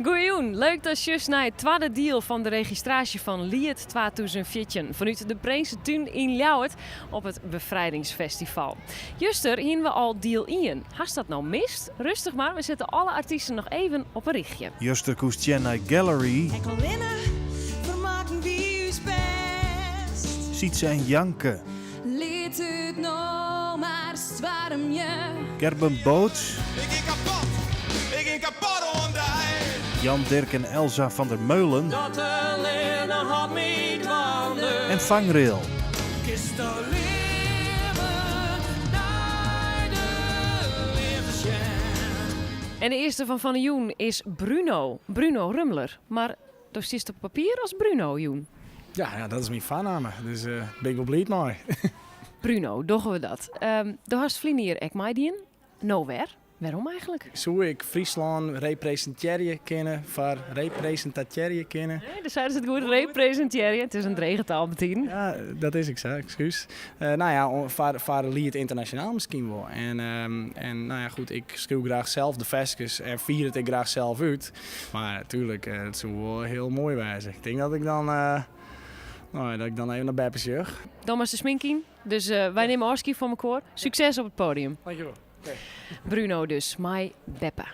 Goejûn, leuk datst sjochst nei it twadde diel fan de registraasje fan Liet 2014 fanút de Prinsetún yn Ljouwert op it Befrijdingsfestival. Juster hiene we al diel ien. Hast dat no mist? Rêstich mar, we sette alle artysten noch even op in rychje. Juster koest sjen nei Gallery. Ek allinne fermakken wy ús bêst. Sytse en Janke. Lit it no mar stoarmje. Gerben Boots. Ik gean kapot, ik gean kapot oan dy. Jan Dirk en Elza van der Meulen. Dat allinne hâldt my dwaande. En Vangrail. Kinsto leaver nei de leafde sjen. En de earste fan fan 'e jûn is Bruno, Bruno Rummler. Mar do stiest op papier as Bruno jûn. Ja, ja, dat is myn foarnamme, dus dêr bin ik wol bliid mei. Bruno, dogge we dat. Do hast ferline jier ek meidien. No wer? Wêrom eigentlik? Soe ik Fryslân represintearje kinne foar represintatearje kinne? Nee, dêr seidest it goed, represintearje. It is in drege taal betiden. Ja, dat is ek sa, ekskús. No ja, foar Liet Ynternasjonaal miskien wol. En, en no ja, goed, ik skriuw graach sels de ferskes en fier it ek graach sels út. Mar natuerlik, it soe wol hiel moai wêze. Ik tink dat ik dan, no ja, dat ik dan even nei beppe sjoch. Dan moatst de smink yn, dus wy nimme ôfskie fan mekoar. Sukses op it podium. Dankjewol. Bruno dus, mei Beppe.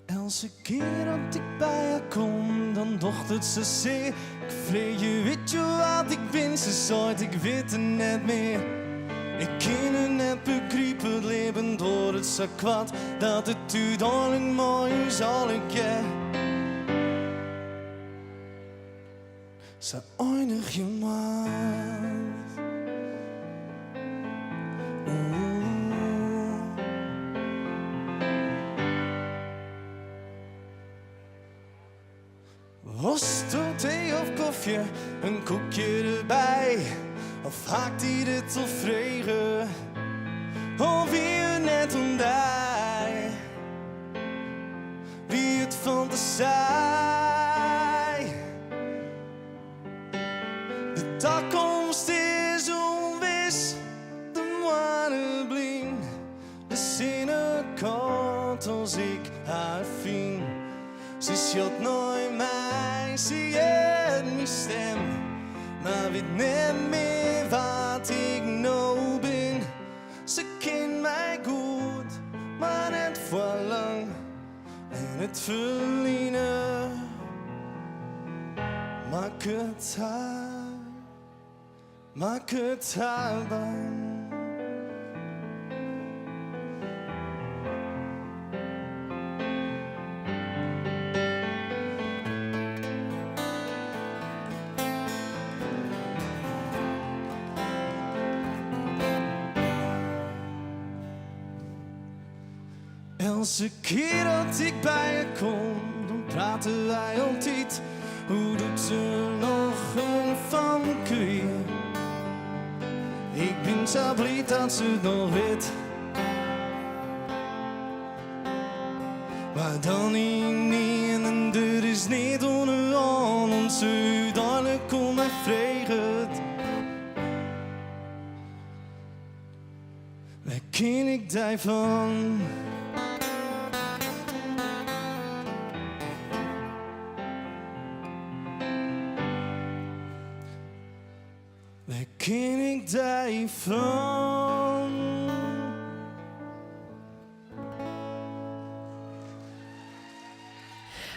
Elke kear dat ik by har kom, dan docht it sa sear. Ik freegje, wit je wa't ik bin? Se seit, ik wit it net mear. Ik kin it net begripe, it libben duorret sa koart, dat it úteinlik mei ús allegear sa einigje moat. Oeh. Wolsto tee of kofje, in koekje derby? Of ha ik dy dit al frege? Of wie it net om dy? Wie it fantasy? De takomst is ûnwis, de moanne blyn, de sinne kâld as ik har fyn. Se sjocht nei my, se heart myn stim, mar wit net mear wa't ik no bin. Se ken my goed, mar net foar lang. En it ferline makket har, makket har bang. Elke kear dat ik by har kom, dan prate wy altyd oer doe't se noch in famke wie. Ik bin sa bliid dat se it noch wit. Mar dan ynienen, der is neat oan 'e hân, oant se úteinlik om my freget. Wêr kin ik dy fan? Wêr kin ik dy fan?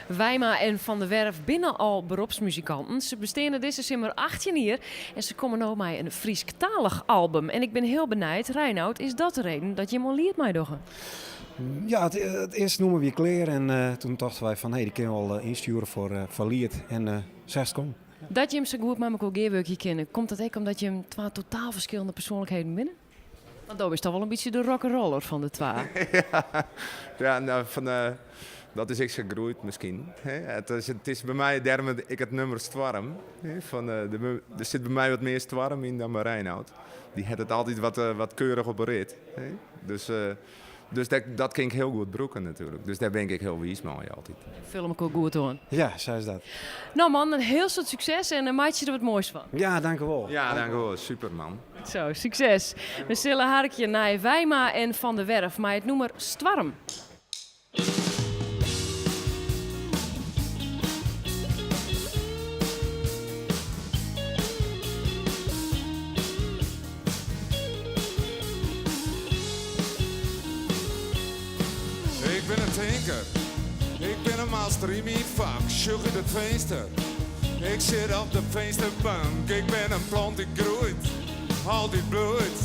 Wijma en Van der Werf binne al beropsmuzikanten. Se besteane dizze simmer 18 jier en se komme no mei in Frysktalich album. En ik bin hiel benijd, Reinoud, is dat de reden dat jim oan Liet meidogge? Ja, it, it earste nûmer wie klear en uh, toen tochten wy fan hey, dy kinne we al ynstjoere foar, uh, foar Liet en uh, sa is it kommen. Dat jim sa goed mei mekoar gearwurkje kinne, komt dat ek omdat jim twa totaal ferskillende persoanlikheden binne? Want do bist toch wol in bytsje de rock'n'roller fan de twa. Ja, ja nou, fan, uh, dat is ek sa groeid miskien. It is, it is by my dêrom ek it nûmer Stoarm. Fan, uh, der, der sit by my wat mear stoarm yn dan by Reinoud. Dy hat it altyd wat, uh, wat keurich op 'e rit. Dus uh, Dus dat, dat kin ik hiel goed brûke natuerlik. Dus dêr bin ik ek hiel wiis mei altyd. Ful elkoar goed oan. Ja, sa is dat. No man, in hiel soad sukses en meitsje der wat moais fan. Ja, dankewol. Ja, dankewol. Super man. Zo, sukses. We sille harkje nei Wijma en Van der Werf mei it nûmer Stoarm. Ik bin in tinker, ik bin in master yn myn fak. Sjoch út it finster, ik sit op de finsterbank. Ik bin in plant dy't groeit, altyd bloeit.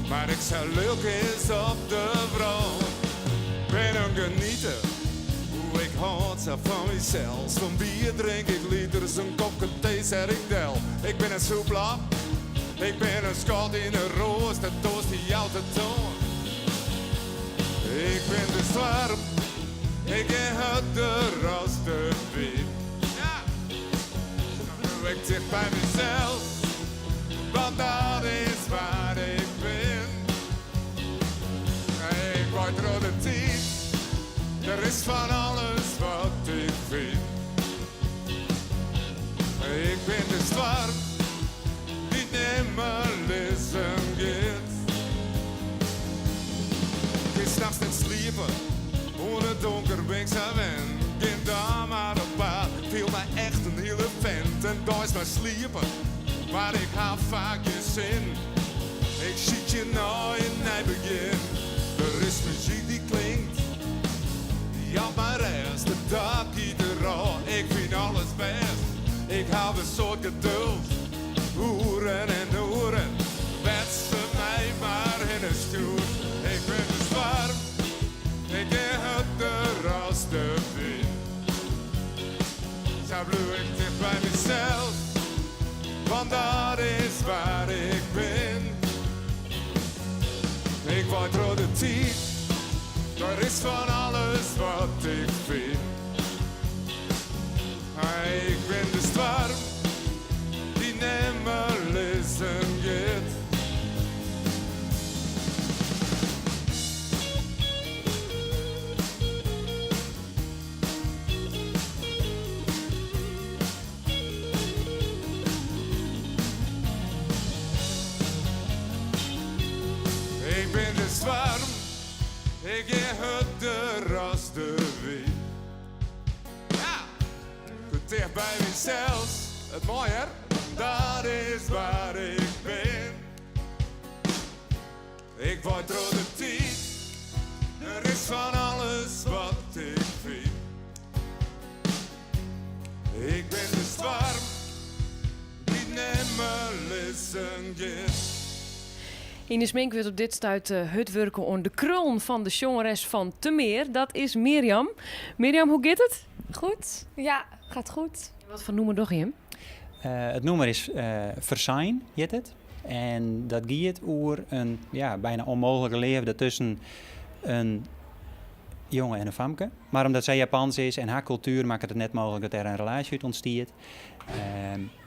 Mar ik sa lilk is op de wrâld. Bin in genieter, oeh ik hâld sa fan mysels. Fan bier drink ik liters, in kopke tee set ik del. Ik bin in sûplap, ik bin in skot yn 'e roas, de toarst dy jout de toan. Ik bin de stoarm, ik gean hurder as de wyn. Ja, dan bliuw ik ticht by mysels, want dat is wa't ik bin. Ik wei troch de tiid, der is fan alles wat ik fyn. Ik bin de stoarm dy't nimmer lizzen giet. Kin nachts net sliepe, oan it donker bin ik sa wend. Gean dan mar op paad, fiel my echt in hiele fint. En deis mar sliepe, mar ik ha faak gjin sin. Ik sykje nei in nij begjin. Der is muzyk dy't klinkt, dy jout my rêst. It dak giet derôf, ik fyn alles bêst. Ik haw in soad geduld, oeren en oeren. Wêr't se my mar hinne stjoert. Ik bin de stoarm, ik gean hurder as de wyn. Sa bliuw ik ticht by mysels, want dat is wa't ik bin. Ik wei troch de tiid, der is fan alles wat ik fyn. Ik bin de stoarm dy't nimmer lizzen giet. Ik bin de stoarm, ik gean hurder as de wyn. Ja, ticht by mysels, it moai hè? Dat is wa't ik bin. Ik wei troch de tiid, der is fan alles wat ik fyn. Ik bin de stoarm dy't nimmer lizzen giet. Yn de smink wurdt op dit stuit hurd wurke oan de krullen fan de sjongeres fan Te Meer. Dat is Mirjam. Mirjam, hoe giet it? Goed, ja, gaat goed. Wat foar nûmer dogge jim? It nûmer is Fersein, hjit it. En dat giet oer in ja, byna ûnmooglike leafde tusken in jonge en in famke. Mar omdat sy Japans is en har kultuer makket it net mooglik dat der in relaasje út ûntstiet.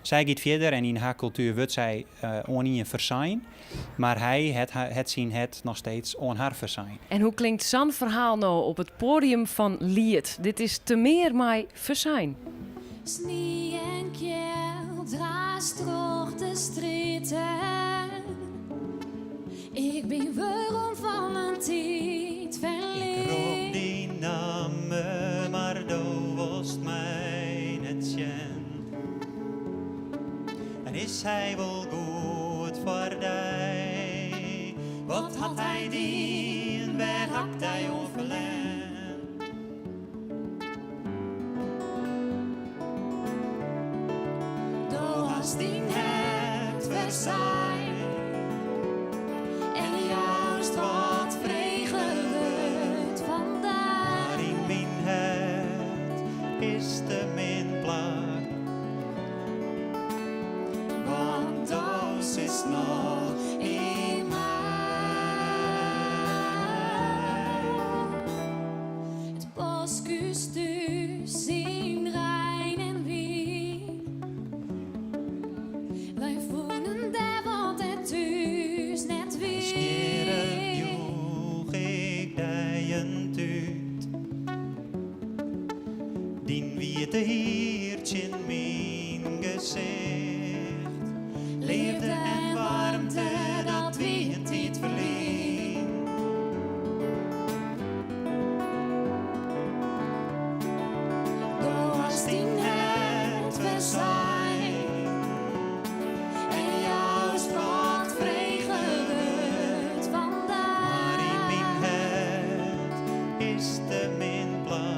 Sy giet fierder en yn har kultuer wurdt sy oan ien fersein. Mar hy hat syn hert noch steeds oan har fersein. En hoe klinkt sa'n ferhaal no op it poadium fan Liet? Dit is Te Meer mei Fersein. Snie en kjeld raast troch de strjitten. Ik bin werom fan in tiid fan Ik rop dyn namme, mar do wolst my net sjen. En is hy wol goed foar dy? Wat hat hy dien, wêr ha 'k dy oan ferlern? Do hast dyn hert fersein en joust wat frege wurdt fan dy. Mar yn myn hert is te min plak. Want do sitst noch yn my. It past ús thús yn rein en wyn. Wy fûnen dêr wat dêr thús net wie. Nijsgjirrich joech ik dy wiete hier tsjin myn gesicht. Leafde en waarmte, dat wie in tiid ferlyn. Do hast dyn hert fersein en joust wat frege wurdt fan dy. Mar yn myn hert is te min plak.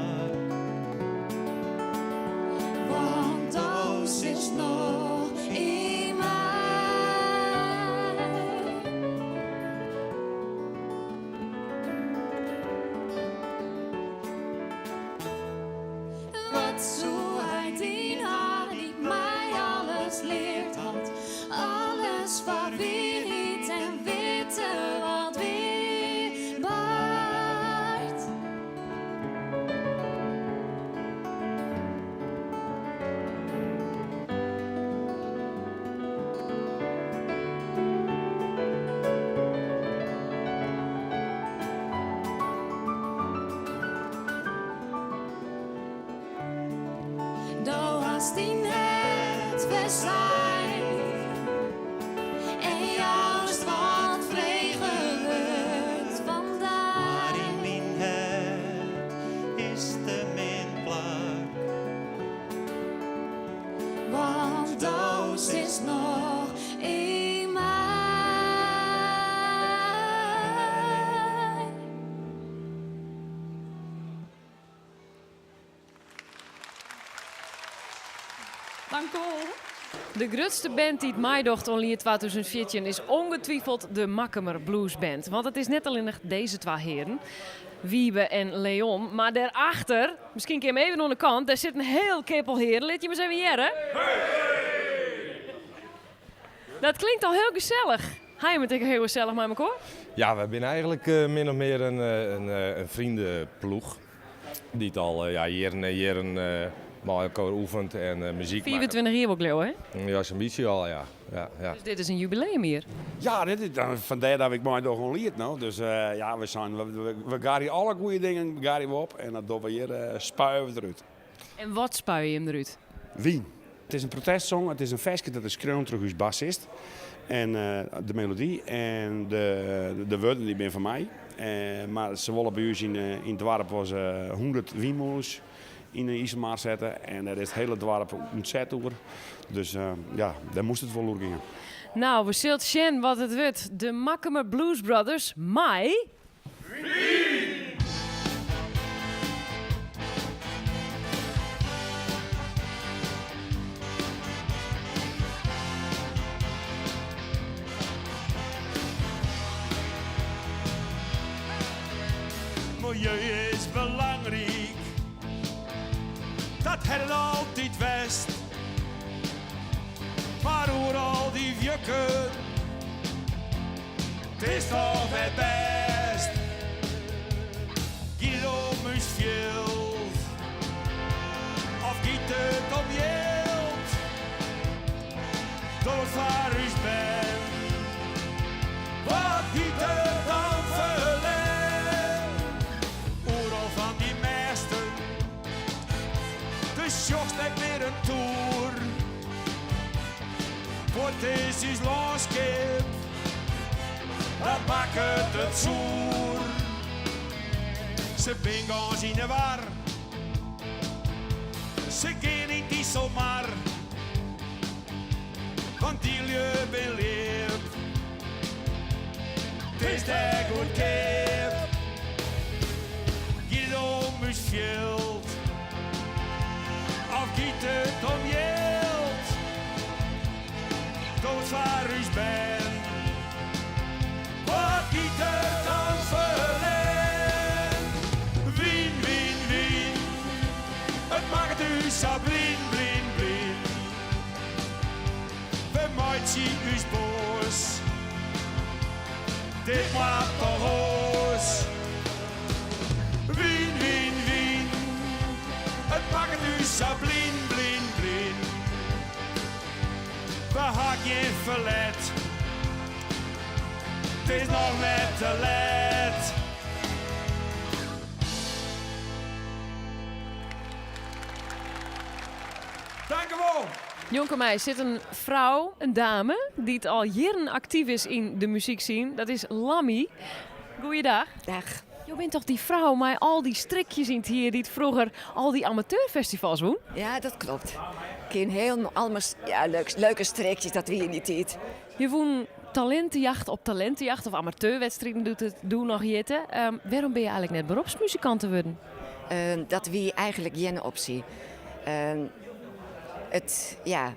Want do sitst noch yn my. Wat soe hy dien ha dy't my alles leard hat, alles foar wierheid en witte wat wier bart. Do hast dyn hert fersein en joust wat frege wurdt fan dy. Mar yn myn hert is te min plak. Want do sitst noch yn my. Dankewol. De grutste band dy't meidocht oan Liet 2014 is ongetwijfeld de Makkumer Blues Band. Want it is net allinnich dizze twa hearen, Wiebe en Leon, mar dêrachter, miskien kin even oan de kant, dêr sit in hiel keppel hearen. Lit jim ris even hearre. Dat klinkt al hiel gesellich. Ha jim it ek hiel gesellich mei mekoar? Ja, wy binne eigentlik min of mear in freoneploech. Dy't al ja, jierren en jierren mei elkoar oefent en muzyk makket. 25 jier wol ik leauwe, hè? Ja, sa'n bytsje al, ja. Ja, ja. Dus dit is in jubileumjier? Ja, dit is, dan, fandêr dat ik meidoch oan Liet no. Dus ja, we seinen, we garje alle goede dingen garje we op en dat dogge we hjir, spuie we derút. En wat spuie jim derút? Wyn. It is in protestsong, it is in ferske dat is skreaun troch ús bassist. En de melody en de wurden dy binne fan my. Mar se wolle by ús yn it doarp wol 100 wynmûlens yn de Iselmar sette. En dêr is it hiele doarp ûntset oer. Dus ja, dêr moast it wol oer gean. No, we sille sjen wat it wurdt. De Makkumer Blues Brothers mei. Wyn! Milieu is belangryk, dat hat it altyd west. Mar oer al dy wjukken 't is toch net bêst. Giet it om ús fjild of giet it om jild? Doch it foar ús bern. Wat giet der dan ferlern? Oeral fan dy mêsten, do sjochst net mear in toer. Fuort is ús lânskip, dat makket it soer. Se bin gâns yn 'e war, se gean yn 't Iselmar. Want dy lju bin ljip, 't is dêr goedkeap. Giet it om ús fjild of giet it om jild? Doch it foar ús bern. Wat giet der dan ferlern? Wyn, wyn, wyn, it makket ús sa blyn, blyn, blyn. We meitsje ús boas. Dit moat toch oars? Wyn, wyn, wyn, it makket ús sa blyn, blyn, blyn. We ha gjin ferlet, 't is noch net te let. Njonken my sit in frou, in dame, dy't al jierren aktyf is yn de muzykscene. Dat is Lammy. Goeiedag. Dag. Jo binne toch dy frou mei al dy strikjes yn it hier dy't froeger al dy amateurfestivals wûn? Ja, dat klopt. Ik kin heel allemaal ja, leuk, leuke strikjes, dat wie yn dy tiid. Je wûn talintejacht op talintejacht of amateurwedstriden doe't it doe noch hjitte. Wêrom binne je eigenlik net beropsmuzikante wurden? Dat wie eigenlik gjin opsje. It, ja,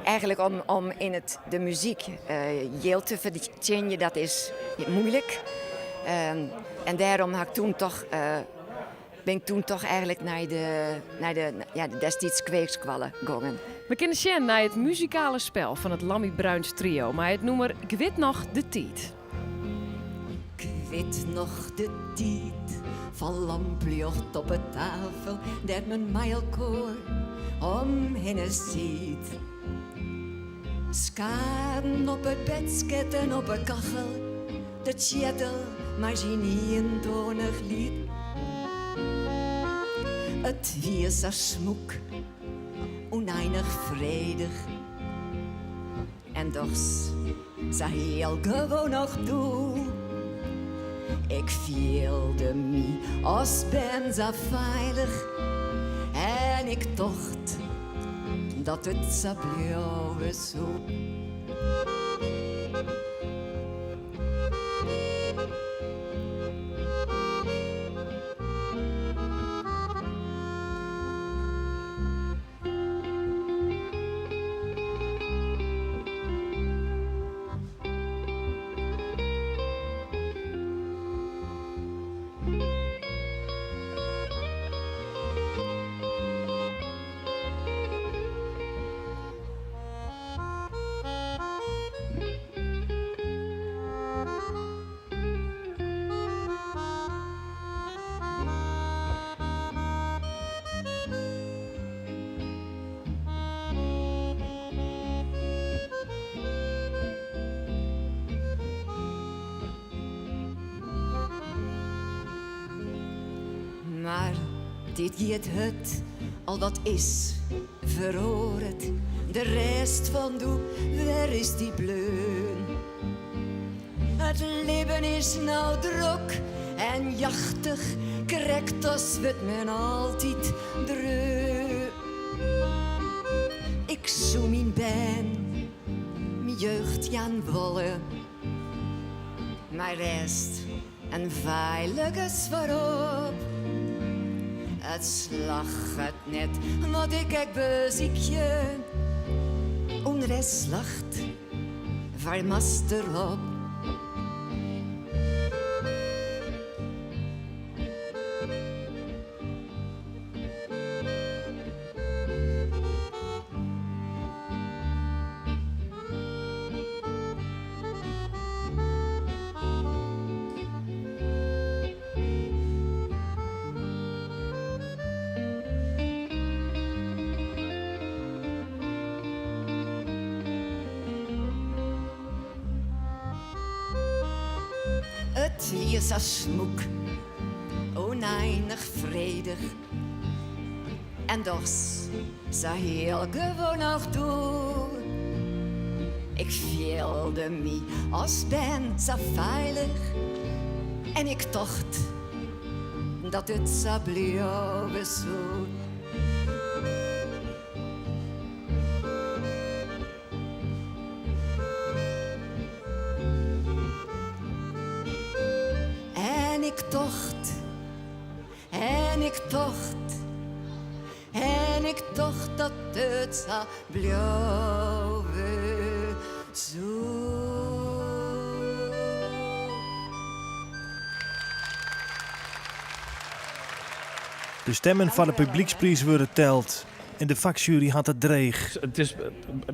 eigenlik om, om yn it, de muzyk jild te fertsjinjen, dat is moeilik. En dêrom ha ik toen toch, bin ik toen toch eigenlik nei de, nei de, ja, de destiids kweekskoalle gongen. We kinne sjen nei it muzikale spel fan it Lammy Bruins Trio mei it nûmer 'Ik wit noch de tiid. 'k Wit noch de tiid fan lampljocht op 'e tafel dêr't men mei elkoar omhinne siet. Skaren op it bedsket en op 'e kachel, de tsjettel mei syn ientoanich liet. It wie sa smûk, ûneinich fredich. En dochs sa hiel gewoan noch doe. Ik fielde my as bern sa feilich en ik tocht dat it sa bliuwe soe. Mar dit giet hurd, al wat is feroaret. De rêst fan doe, wêr is dy bleaun? It libben is no drok en jachtich, krekt as wurdt men altyd dreaun. Ik soe myn bern myn jeugd jaan wolle, mei rêst en feiligens foarop. It slagget net wat ik ek besykje, ûnrêst slacht. Foar master op. It wie sa smûk, ûneinich fredich en dochs sa hiel gewoan noch doe. Ik fielde my as bern sa feilich en ik tocht dat it sa bliuwe soe. En ik tocht, en ik tocht, en ik tocht dat it sa bliuwe soe. De stemmen foar de publykspriis wurde teld en de faksjuery hat it dreech. It is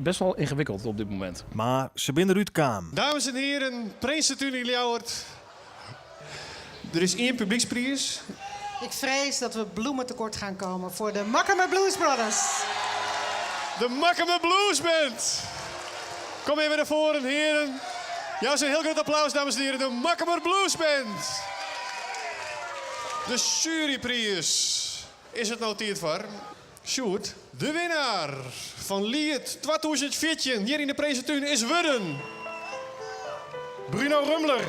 best wel ingewikkeld op dit momint. Mar se binne derút kaam. Dames en heren, Prinsetún yn Ljouwert. Der is ien publykspriis. Ik vrees dat we bloemen tekort gaan komen voor de Makkumer Blues Brothers. De Makkumer Blues Band. Kom even naar voren, heren. Jou se in hiel grut applaus, dames en heren. De Makkumer Blues Band. De jurypriis. Is it no tiid foar? Sjoerd, de winnaar fan Liet 2014 hjir yn de Prinsetún is wurden Bruno Rummler.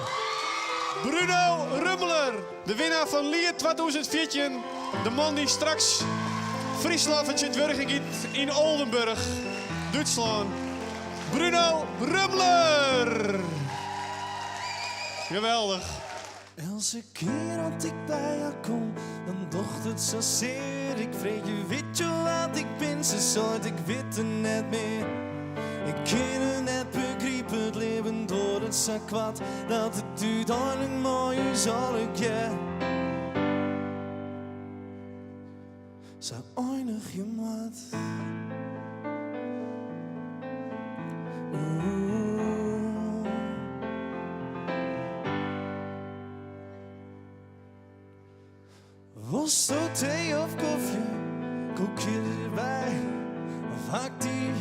Bruno Rummler, de winnaar fan Liet 2014. De man dy't straks Fryslân fertsjintwurdigjen giet yn Oldenburg, Dútslân. Bruno Rummler! Geweldich. Elke kear as ik by har kom, dan docht it sa sear. Ik freegje, wit jo wa't ik bin? Se seit, ik wit it net mear. Ik kin it net begripe, it libben duorret sa koart, dat it úteinlik mei ús allegear sa einigje moat. Oeh. Wolsto tee of kofje, koekje derby of ha 'k dy?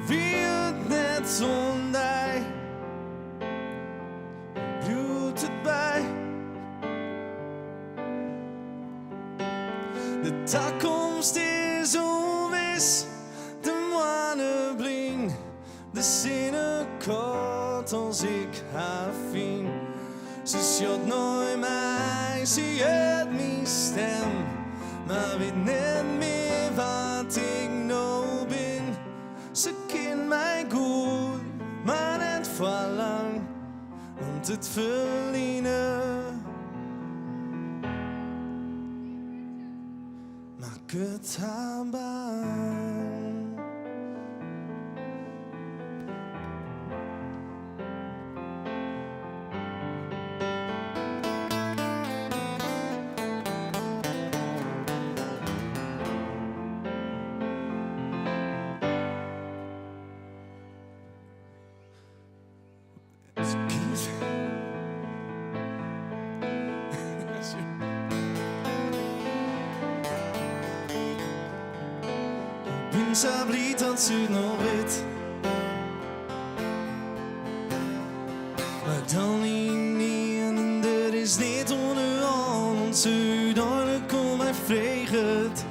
Wie it net oan dy? Bliuwt it by? De takomst is ûnwis, de moanne blyn, de sinne kâld as ik har fyn. Se sjocht nei my, se heart myn stim, mar wit net mear wa't ik no bin. Se ken my goed, mar net foar lang, want it ferline makket har bang. Bin sa bliid dat se it noch wit. Mar dan ynienen, der is neat oan de hân, want se úteinlik om my freget.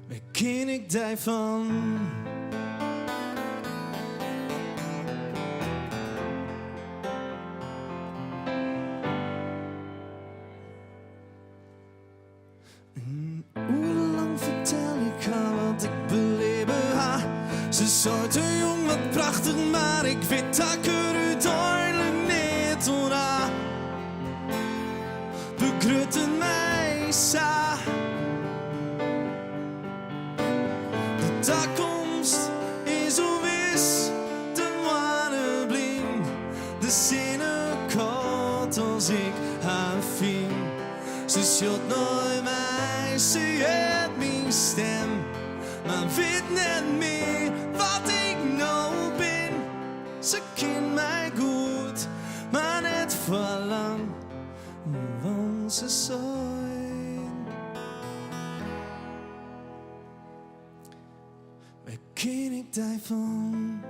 Wêr kin ik dy fan? In oere lang fertel ik har wat ik belibbe ha. Se seit, jong, wat prachtich, mar ik wit dat ik der úteinlik neat oan ha. Begruttet my sa. De takomst is ûnwis, de moanne blyn, de sinne kâld as ik har fyn. Se sjocht nei my, se heart myn stim, mar wit net mear wa't ik no bin. Se ken my goed, mar net foar lang, want se seit, Wêr kin ik dy fan?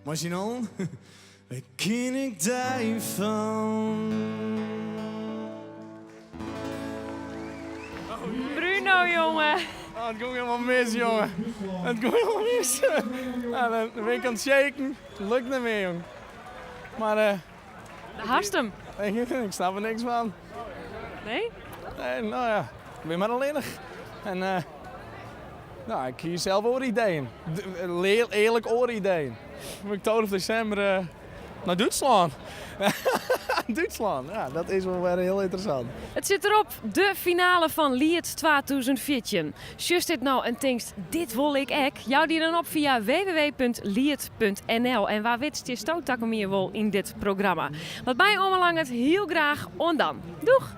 Mei syn allen, wêr kin ik dy fan? Bruno, jonge. Oh, it gong hielendal mis, jonge. It gong hielendal mis. Ja, dan bin ik oan it shaken. It lukt net mear, jong. Mar... Uh, Hast him? Ik snap der niks fan. Nee? Nee, no ja, ik bin mar allinnich. En uh, no, ik hie sels oare ideeën. Earlik oare ideeën. Oktober of desimber uh, nei Dútslân. Dútslân, ja, dat is wol wer hiel ynteressant. It sit derop, de finale fan Liet 2014. Sjochst dit no en tinkst, dit wol ik ek? Jou dy dan op fia www.liet.nl en wa wit stiesto takom jier wol yn dit programma. Wat my oanbelanget hiel graach oant dan. Doeg!